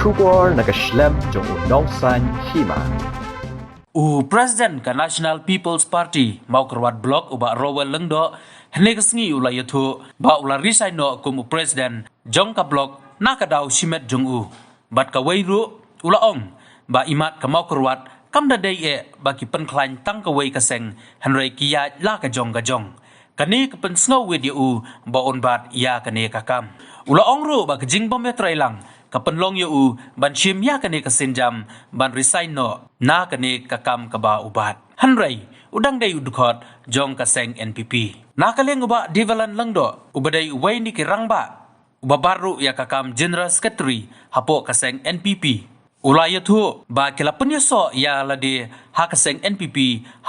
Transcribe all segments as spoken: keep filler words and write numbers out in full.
Khubor na ka shlem jong u Nongsaiñ Hima. U President ka National People's Party Mawkyrwat Block u Bah Rowell Lyngdoh, hynne ka sngi u la ïathuh ba u la resign noh kum u President jong ka Block na ka daw shimet jong u. Bad kawei ruh u la ong ba imat ka Mawkyrwat kam da dei eh ba ki pynkhlaiñ tang kawei ka seng, hynrei ki ïaid la ka jong ka jong. Kane ka pynsngewwit ïa u ba un bat ïa kane ka kam. U la ong ruh ba ka jingbym ïatreilang ka pynlong ïa u ban shim ïa kane ka sienjam ban resign noh na kane ka kam kaba u bat. Hynrei u dang dei u dkhot jong ka seng N P P. Na ka liang u Bah Deverland Lyngdoh, uba dei uwei na ki rangbah uba bat ruh ïa ka kam General Secretary hapoh ka seng N P P, u la ïathuh ba ki la pynïasoh ïa lade ha ka seng N P P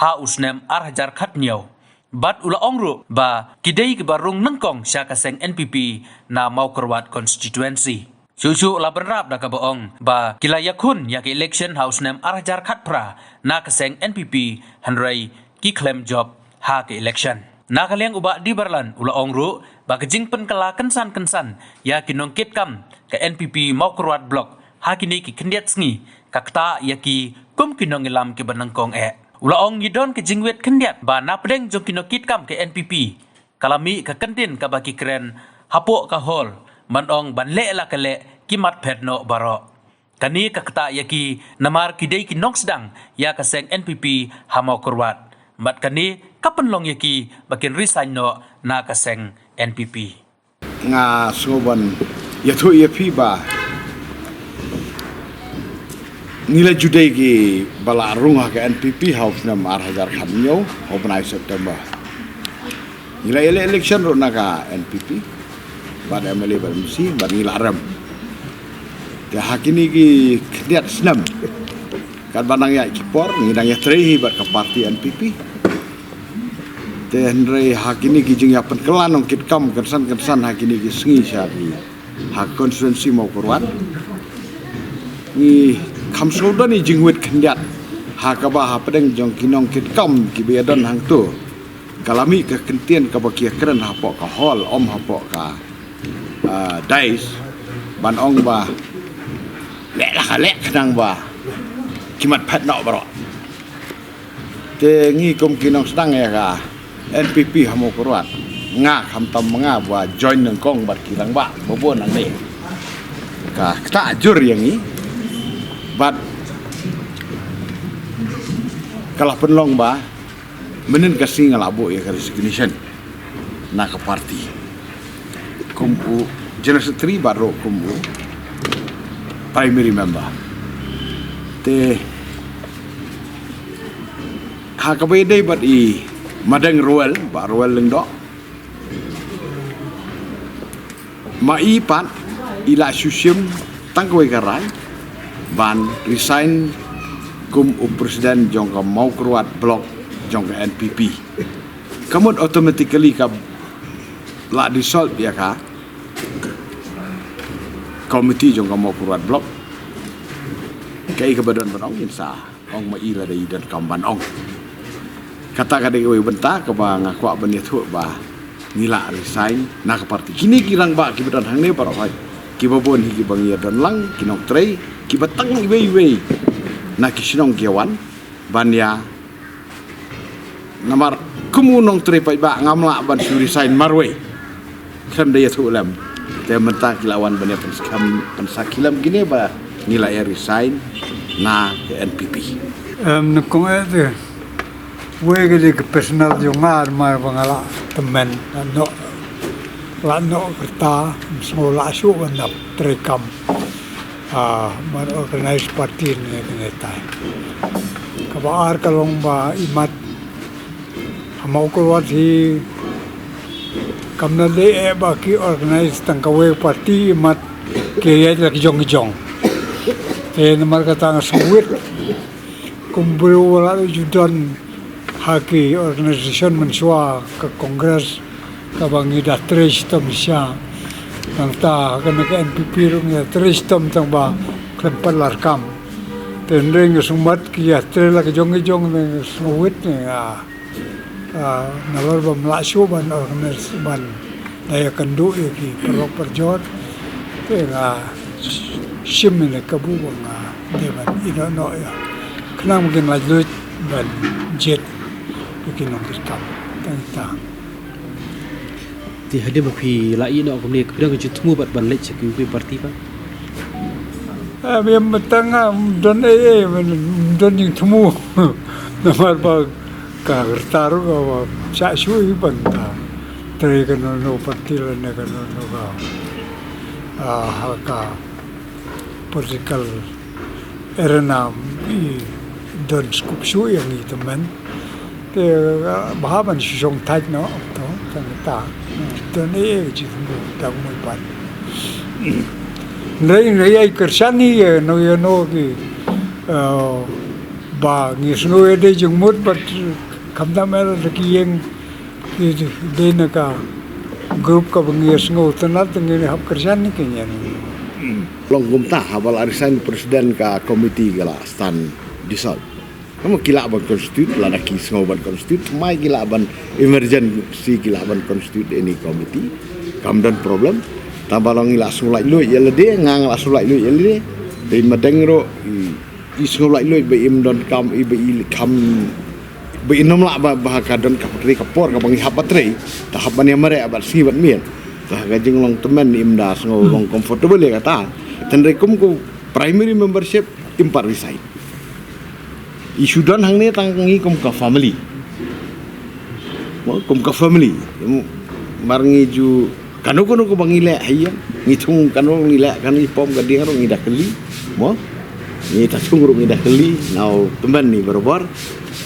ha u snem ar hajar khathynñiew. Bad u la ong ruh ba ki dei kiba rung nyngkong sha ka seng N P P na Mawkyrwat constituency. Shuh shuh u la bynrap da kaba ong ba ki la ïakhun ïa ka election ha u snem ar hajar khatphra na ka seng N P P, hynrei ki khlem jop ha ka election. Na ka liang u Bah Deverland u la ong ruh ba ka jingpynkylla kynsan kynsan ïa ki nongkitkam ka N P P Mawkyrwat Block ha kine ki khyndiat sngi ka ktah ïa ki kum ki nongïalam kiba nyngkong eh. U la ong ngi don ka jingwit khyndiat ba na pdeng jong ki nongkitkam ka N P P ka la mih ka kyntien kaba ki kren hapoh ka hall ban ong ban leh la ka leh ki mat phet noh baroh. Kane ka ktah ïa ki namar ki dei ki nongsdang ïa ka seng N P P ha Mawkyrwat. Bad kane ka pynlong ïa ki ba kin resign noh na ka seng N P P. Nga sngew ban ïathuh ïa phi ba ngi la ju dei kiba la rung ha ka N P P ha u snem ar hajar khathynñiew ha u bnai September. Ngi la ïaleh election ruh na ka N P P bad M L A bad M C bad ngi la rem. Te ha kine ki khyndiat snem katba nang ïaid ki por ngi dang ïatrei hi bad ka party N P P. Te hynrei ha kine ki jingïapynkylla nongkitkam kynsan kynsan ha kine ki sngi sha ki ha constituency Mawkyrwat, ngi kham sngewdon ïa jingwit khyndiat ha kaba hapdeng jong ki nongkitkam kiba ïadon hangto ka la mih ka kyntien kaba ki ïakren hapoh ka hall, ym hapoh ka, ah, dais, ban ong ba leh la ka leh khnang ba ki mat phet noh baroh. Te ngi kum ki nongsdang ïa ka N P P ha Mawkyrwat, nga khamtam ma nga ba join nyngkong bad ki rangbah ba bun nangne. Ka ktah jur ïa ngi bad ka la pynlong ba mynhynnin ka sngi nga la buh ïa ka resignation na ka party kum u General Secretary bad ruh kum u primary member. Te ha kaba ïadei bad i Madeng Rowell, Bah Rowell Lyngdoh, ma i pat i la shu shim tang kawei ka rai ban resign kum u president jong ka Mawkyrwat Block jong ka N P P. Ka mut automatically ka la dissolve ïa ka committee jong ka Mawkyrwat Block. Kaei kaba don ban ong ngin sa ong ma i lada i donkam ban ong. Kata ka dei kawei bynta kaba nga kwah ban ïathuh ba ngi la resign na ka party. Kine ki rangbah kiba don hangne baroh hi kiba bun hi kiba ngi ïa don lang ki nongtrei kiba tang iwei iwei na ki shnong ki ïa wan ban ïa Namar kum u nongtrei paidbah ngam lah ban shu resign marwei. Khlem da ïathuh lem. Te mynta ki la wan ban ïa pynskhem, pynskhem kine ba ngi la ïa resign na ka N P P. Em, nyngkong eh te. Wei ka dei ka personal jong nga, namar ba nga la tymmen, la noh, la noh ka rta, ym sngew lah shuh ban ïa trei kam. Ah, ban organize party ne kane tai. Kaba ar ka long ba imat ha Mawkyrwat hi kam da leh eh ba ki organize tang kawei party, imat ki ïaid la ki jong ki jong. Te namar kata nga sngewwit kum briew ba la ju don ha ki organization mynshuwa ka Congress kaba ngi da trei shitom shisha. Nangta ha kane ka N P P ruh ngi da trei shitom tang ba khlem pat la rkam. Te hynrei nga sngewmat ki ïa trei la ka jong ka jong, nga sngewwit ne nga, ah, namar ba ym lah shuh ban organize ban da ïa kynduh ïa ki paralok parajor. Te nga Shim ïa ka bu ba nga dei ban ïeh noh noh ïa. Khnang ba kin lait luid ban jied ïa ki nongkitkam. Tang ita. Te hadien ba phi la ïeh noh kumne, phi don ka jingthmu bad ban leit sha kiwei ki party ba? Em, em, tang nga, em, don ei ei, em, don jingthmu. Namar ba ka rta ruh ka ba shah shuh ban ta trei kano kano party lane kano kano ka, ah, ha ka political arena i don scope shuh ïa ngi tymmen. Te, ah, bha ban shu shong tight noh to, tang ta. Don ei ei jingthmu tang mo pat. Hynrei, hynrei ai kyrshan ïa no ïa no ki, ah, ba ngi sngew ïa dei jingmut bad khamtam ïa la ki ïeng ki dei na ka group kaba ngi sngew tynnat, ngi hap kyrshan ïa ki ïeng. Long kumta, haba la resign president ka committee ka la stand dissolve. Namar ki lah ban constitute, lada ki sngew ban constitute, mai ki lah ban emergency ki lah ban constitute any committee. Kam don problem. Tang ba long i la sngew laitluid ïa lade, nga nga la sngew laitluid ïa lade. Dei madeng ruh i, i sngew laitluid ba im don kam, i ba i kam, ba i nym lah ba, ba ka don ka trei ka por kaba ngi hap ba trei. Ta hap ban ïa mareh bad sngi bad miet. Ta ka jinglong tymmen im da sngew long comfortable ïa kata. Hynrei kum ka primary membership im pat resign. I shu don hangne tang ngi kum ka family. Mo, kum ka family. Mo, mar ngi ju kano kano kaba ngi leh ha ïing. Ngi thung kano ngi leh, kano ngi pom ka dieng ruh ngi da kylli. Mo, ngi ta thung ruh ngi da kylli. Nau tymmen ni barabor.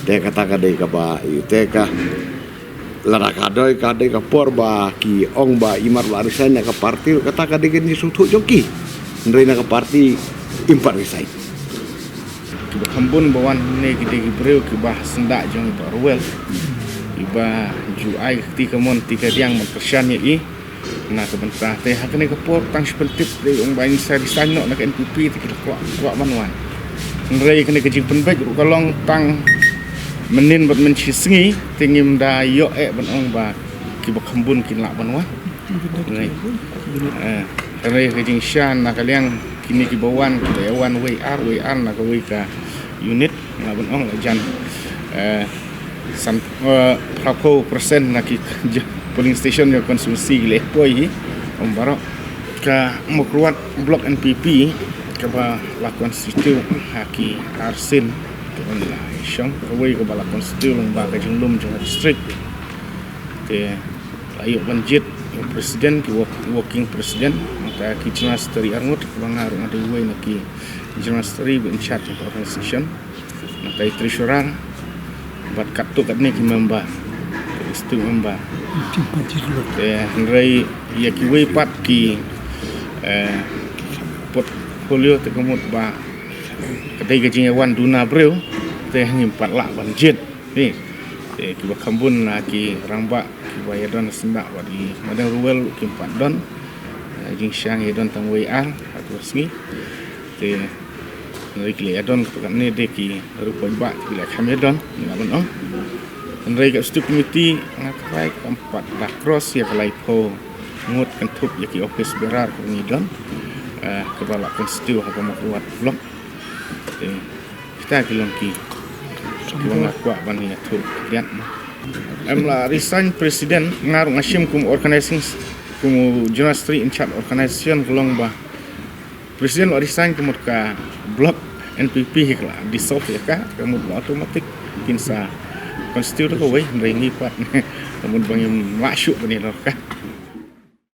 Te kata ka dei kaba, te ka Lada ka dei, ka dei ka por ba ki ong ba i mar la resign na ka party, kata ka dei ka jingsngewthuh jong ki. Hynrei na ka party im pat resign. Kiba kham bun ba wan hangne ki dei ki briew kiba syndah jong i Bah Ruel. Kiba ju ai ka kti kamon kti kadiang ban kyrshan ïa i. Na ka bynta te ha kane ka por tang shi pyntip te ong ba ngin sa resign noh na ka N P P te ki la kwah, kwah ban wan. Hynrei kane ka jingpynbeit ruh ka long tang mynnin bad mynshisngi te ngim da ïoh eh ban ong ba kiba kham bun kin lah ban wan. Hynrei, eh, hynrei ka jingshisha na ka liang kine kiba wan, kiba ïa wan wei ar, wei ar na kawei ka unit. Nga ban ong la jan, eh, san, eh, phra phew percent na ki polling station jong constituency ki leh poi hi. Ym baroh ka Mawkyrwat block N P P kaba la constitute ha ki arsien. Kaba la shong kawei kaba la constitute long ba ka jinglum jong ka district. Te la ïoh ban jied president, ki work-, working president, nangta ki general secretary arngut, kaba nga ruh nga dei uwei na ki general secretary ba in charge of the organization. Nangta i treasurer, bad katto katne ki member, ki district member. Te hynrei ïa kiwei pat ki, eh, portfolio te ka mut ba ka dei ka jingïawan duna briew, te ngim pat lah ban jied. Ni, te kiba kham bun na ki rangbah kiba ïadon syndah bad i Madam Ruel kim pat don. Eh, jingshisha ïadon tang wei ar ha ka sngi. Te hynrei ki la ïadon katto katne de ki riewpaidbah ki la kham ïadon, nga ban ong. Hynrei ka executive committee nga tharai kam pat da cross ïa ka laiphew ngut kynthup ïa ki office bearer kaba ngi don. Eh, kaba la constitute ha ka Mawkyrwat block. Te kita ki long ki kiba nga kwah ban ïathuh khyndiat. Em, la resign president, nga ruh nga shim kum organizing, kum general secretary in charge organization ka long ba president la resign ka mut ka block N P P hi ka la dissolve ïa ka, ka mut ba automatic kin sa constitute kawei, hynrei ngi pat ka mut ba ngim lah shuh ban ïa ka.